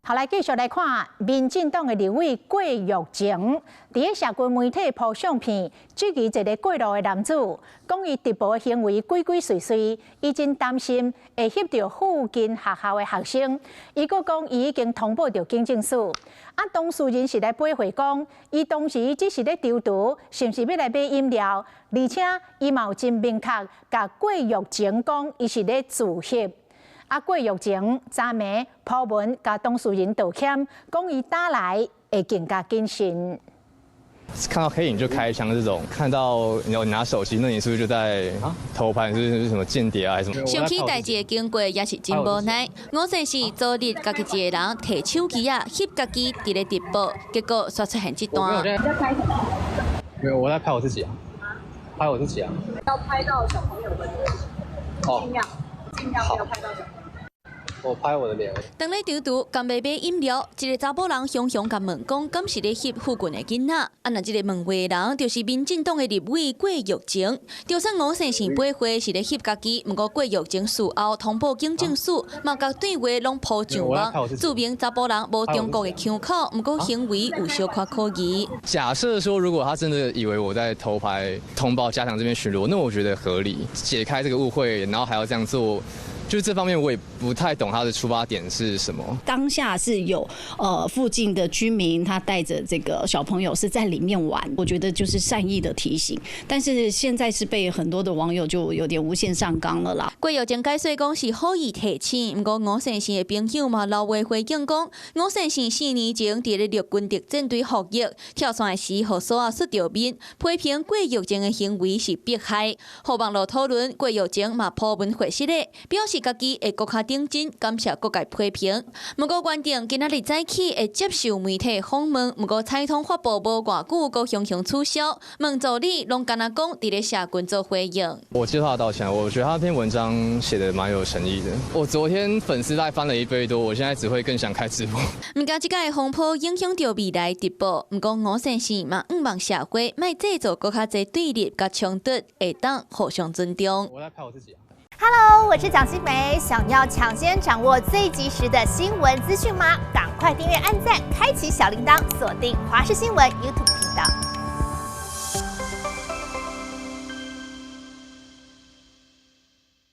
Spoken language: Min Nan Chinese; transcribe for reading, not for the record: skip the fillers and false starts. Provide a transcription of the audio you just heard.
好，來繼續來看民進黨的立委郭玉晴，佇咧社群媒體 po 相片，質疑一个過路的男子，講伊直播的行為鬼鬼祟祟，伊真擔心會翕著附近學校的學生。伊閣講伊已經通報著警政署。啊，當事人是來駁回講，伊當時只是咧躊躇，是毋是欲來買飲料，而且伊嘛有真明確共郭玉晴講，伊是咧自翕。啊，郭玉晴昨暝 po 文共當事人道歉，講伊打來會更加謹慎。看到黑影就開槍這種，看到你拿手機，那你是不是就在偷拍？是不是什麼間諜啊，還是什麼？想起代誌的經過也是真無奈。吳先生昨日家己一个人提手機仔翕家己佇咧直播，結果煞出現這段。你在拍什麼？沒有，我在拍我自己啊，拍我自己啊。要拍到小朋友的臉，盡量盡量不要拍到小朋友。我拍我的臉。當咧躊躇，敢欲買飲料，一个查某人雄雄共問講，敢是咧翕附近的囡仔？啊，若這个問話的人就是民進黨的立委郭玉晴。就算吳先生駁回是咧翕家己，毋過郭玉晴事後通報警政署，嘛共對話攏 po 上網，注明查埔人無中國的腔口，毋過行為有小可可疑。假設說，如果他真的以為我在偷拍，通報加強這邊巡邏，那我覺得合理，解開這個誤會，然後還要這樣做。就這方面我也不太懂他的出發點是什麼。當下是有附近的居民，他帶着這個小朋友是在裡面玩，我覺得就是善意的提醒。但是現在是被很多的網友就有點無限上綱了啦。郭玉晴解釋講是好意提醒，毋過吳先生的朋友嘛留話回應講，吳先生4年前佇咧陸軍特戰隊服役，跳傘時予索仔摔著面，批評郭玉晴的行為是迫害。予網路討論，郭玉晴嘛 po 文回釋咧，表示家己會閣較認真，感謝各界批評。毋過原定今仔日早起會接受媒體訪問，毋過彩通發布無偌久，閣雄雄取消。問助理攏干焦講佇咧社群做回應。我接受他道歉，我覺得他那篇文章寫得蠻有誠意的。我昨天粉絲大概翻了一倍多，我現在只會更想開直播。毋驚這個風波影響著未來直播，毋過吳先生嘛向望社會莫製造閣較濟對立佮衝突，會當互相尊重。我在拍我自己啊。 Hello，我是蔣新梅，想要搶先掌握最及時的新聞資訊嗎？趕快訂閱、按讚、開啟小鈴鐺，鎖定華視新聞 YouTube 頻道。